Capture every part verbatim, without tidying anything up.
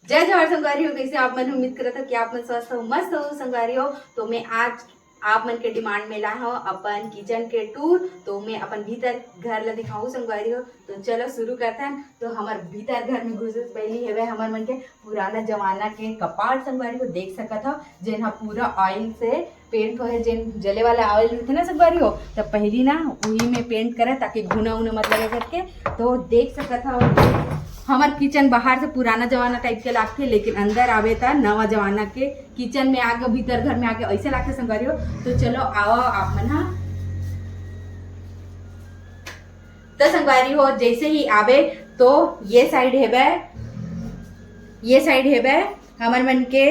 जय जोहार संगवारी हो, कैसे आप मन? उम्मीद करत हो कि आप मन स्वस्थ हो, मस्त हो संगवारी हो। तो मैं आज आप मन के डिमांड में लाए हो अपन किचन के टूर। तो मैं अपन भीतर घर ला दिखाऊँ संगवारी हो। तो चलो शुरू करथन। तो हमर भीतर घर में घुसे से पहली हेवे हमर मन के पुराना जमाना के कपाट संगवारी हो, देख सकत हो, जेन ह पूरा ऑयल से पेंट होए, जेन जले वाला ऑयल रहिथे ना संगवारी हो, त पहिली ना उही में पेंट करे ताकि घुना उना मत लगे करके। तो देख सकत हो हमर किचन बाहर से पुराना जमाना टाइप के लागथे, लेकिन अंदर आवे त नवा जमाना के किचन में आगे, भीतर घर में आगे ऐसे लागथे संगवारी हो। तो चलो आओ आप मन हा। तो संगवारी हो, जैसे ही आवे तो ये साइड हेबे, ये साइड हेबे हमर मन के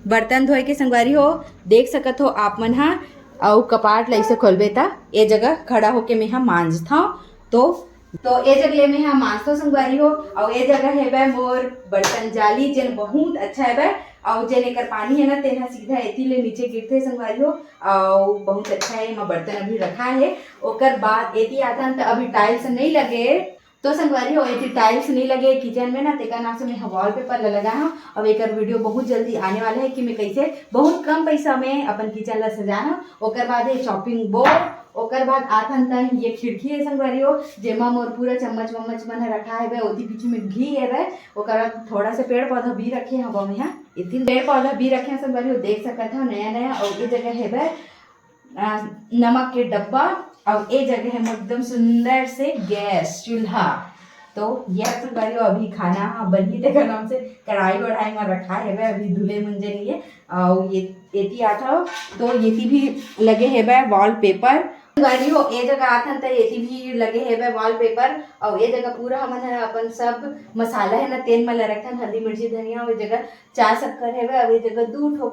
बर्तन धोए के संगवारी हो। देख सकत हो आप मन हा, अउ कपाट ला ऐसे खोलबे त ए जगह खड़ा होके मैं हा मांजथव। तो तो ए जगह ले मैं हा मांजथव संगवारी हो। अउ ए जगह हेबे मोर बर्तन जाली, जेन बहुत अच्छा हेबे, अउ जेन एकर पानी है ना, तेन हा सीधा एती ले नीचे गिरथे संगवारी हो। अउ बहुत अच्छा है, एमा बर्तन अभी रखा है। ओकर बाद एती आथन त अभी टाइल्स नहीं लगे, तो संगवारी हो, एती टाइल्स नहीं लगे किचन में ना, तेकर नाम से मैं वॉलपेपर ला लगा हूँ। अब एकर वीडियो बहुत जल्दी आने वाला है कि मैं कैसे बहुत कम पैसा में अपन किचन ला सजाए हूँ। ओकर बाद है चॉपिंग बोर्ड, ओकर बाद आथन तन ये खिड़की है संगवारी हो, जेमा मोर पूरा चम्मच वम्मच मन ह रखा हेबे, ओती पीछे में घी हेबे, ओकर बाद थोड़ा से पेड़ पौधा भी रखे हबो मैं हा। एती पेड़ पौधा भी रखे हैं संगवारी हो, देख सकत हो नया नया। और ये जगह हेबे आ, नमक के डब्बा, और ए जगह है एकदम सुंदर से गैस चूल्हा। तो ये संगवारी हो, अभी खाना बनही तेकर नाम से कढ़ाई वढ़ाई में रखा हेबे, अभी धुले मुंजे नहीं है। और ये एती आथव तो एती भी लगे हेबे वॉलपेपर। संगवारी हो, ए जगह आथन त एती भी लगे हेबे वॉलपेपर। और ए जगह पूरा हमन ह अपन सब मसाला है ना, तेल में रखथन, हल्दी मिर्ची धनिया, और ए जगह चार शक्कर हेबे, और ए जगह दू ठो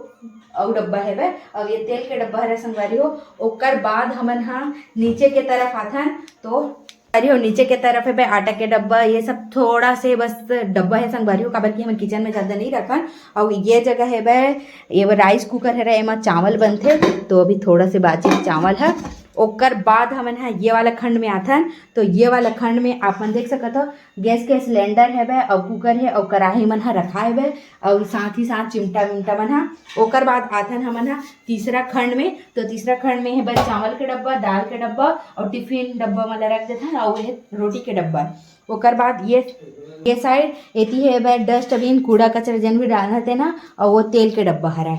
अउ डब्बा हेबे, अउ ये तेल के डब्बा हरे संगवारी हो। ओकर बाद हमन हा नीचे के तरफ आथन, तो संगवारी हो, नीचे के तरफ हेबे आटा के डब्बा, ये सब थोड़ा से बस डब्बा है संगवारी हो, काबर कि हमन किचन में ज्यादा नहीं रखन। अउ ये जगह हेबे, ये राइस कुकर हरे, एमा चावल बनथे, तो अभी थोड़ा से बाचे चावल है। ओकर बाद हमन हा ये वाला खंड में आथन, तो ये वाला खंड में आप मन देख सकत हो, गैस के सिलेंडर हेबे, अउ कुकर है, अउ कढ़ाई मन ह रखा हेबे, अउ साथ ही साथ चिमटा विमटा मन ह। ओकर बाद आथन हमन ह तीसरा खंड में। तो तीसरा खंड में हेबे चावल के डब्बा, दाल के डब्बा, अउ टिफिन डब्बा मन ल रख देथन, अउ ये रोटी के डब्बा। ओकर बाद ये, ये साइड एती हेबे डस्टबिन, कूड़ा कचरा जन भी डालना तेना, अउ वो तेल के डब्बा हरे।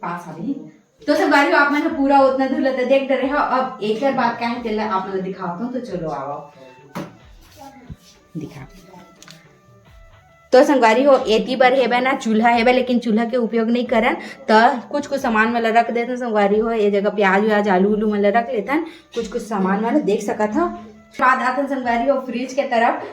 पास अभी। तो संगवारी हो, आप मन ह पूरा ओतना धुला त देख डरे हो। अब एकर बाद का है तेला आप मन ल दिखावत हूँ, तो चलो आओ दिखा। तो संगवारी हो, एती बर हेबे ना चूल्हा हेबे, लेकिन चूल्हा के उपयोग नहीं करन, त कुछ कुछ सामान मन ल रख देथन संगवारी हो। ये जगह प्याज व्याज, आलू उलू मन ल रख लेथन, कुछ कुछ सामान मन ल देख सकत हो। बाद आथन संगवारी हो फ्रिज के तरफ।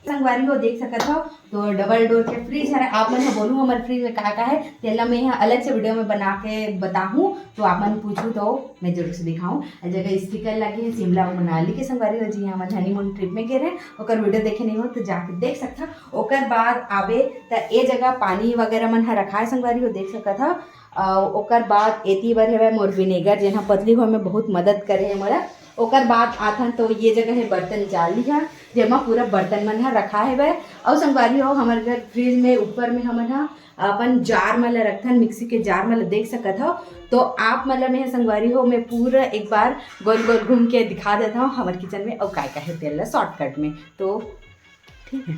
संगवारी हो देख सकत हो, तो डबल डोर के फ्रिज हरे। आप मन ह बोलू हमर फ्रिज में का का है, तेला मैं ह अलग से वीडियो में बना के बताहूँ, तो आप मन पूछू तो मैं जरूर से दिखाऊँ। ए जगह स्टिकर लगे है शिमला अउ मनाली के संगवारी हो, जी हमन हनीमून ट्रिप में गे रहे, ओकर वीडियो देखे नहीं हो तो जाके देख सकत हो। ओकर बाद आवे त ए जगह पानी वगैरह मन ह रखा है संगवारी हो, देख सकत हो। अउ ओकर बाद एती बर हेवय मोर विनेगर, जेन ह पतली होए में बहुत मदद करे हे मोला। ओकर बाद आथन तो ये जगह है बर्तन जाली ह, जेमा पूरा बर्तन मन ह रखा हेवय। अउ संगवारी हो, हमर घर फ्रिज में ऊपर में हमन ह अपन जार मन ल रखथन, मिक्सी के जार मन ल देख सकत हव। तो आप मन ल मैं संगवारी हो, मैं पूरा एक बार गोल गोल घूम के दिखा देत हव हमर किचन में अउ काय काय हे तेल ल शॉर्टकट में। तो ठीक है।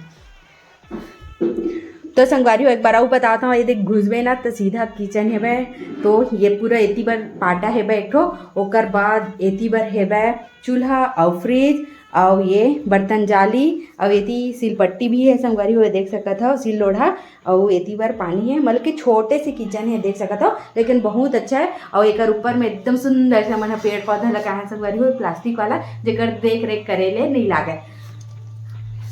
तो संगवारी हो, एक बार अउ बताता हूँ, ये देख घुसबे ना तो सीधा किचन हेबे। तो ये पूरा एती बर पाटा हेबे एक ठो, ओकर बाद एती बर हेबे चूल्हा अउ फ्रिज अउ ये बर्तन जाली अउ एती सिलपट्टी भी है संगवारी हो, देख सकत हो सिल लोढ़ा। अउ एती बर पानी है, मतलब कि छोटे से किचन है देख सकत हो, लेकिन बहुत अच्छा है। अउ एकर ऊपर में एकदम सुंदर से हमन ह पेड़ पौधा लगाए हैं संगवारी हो, प्लास्टिक वाला, जेकर देख रेख करे ले नहीं लागे।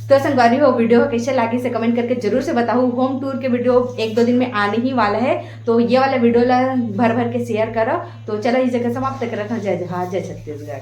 तो संगवारी हो, वीडियो ह कैसे लागिस हे कमेंट करके जरूर से बताहू। होम टूर के वीडियो एक दो दिन में आने ही वाला है, तो ये वाला वीडियो ला भर भर के शेयर करो। तो चलो इस जगह समाप्त करत हूँ। जय जोहार, जय छत्तीसगढ़।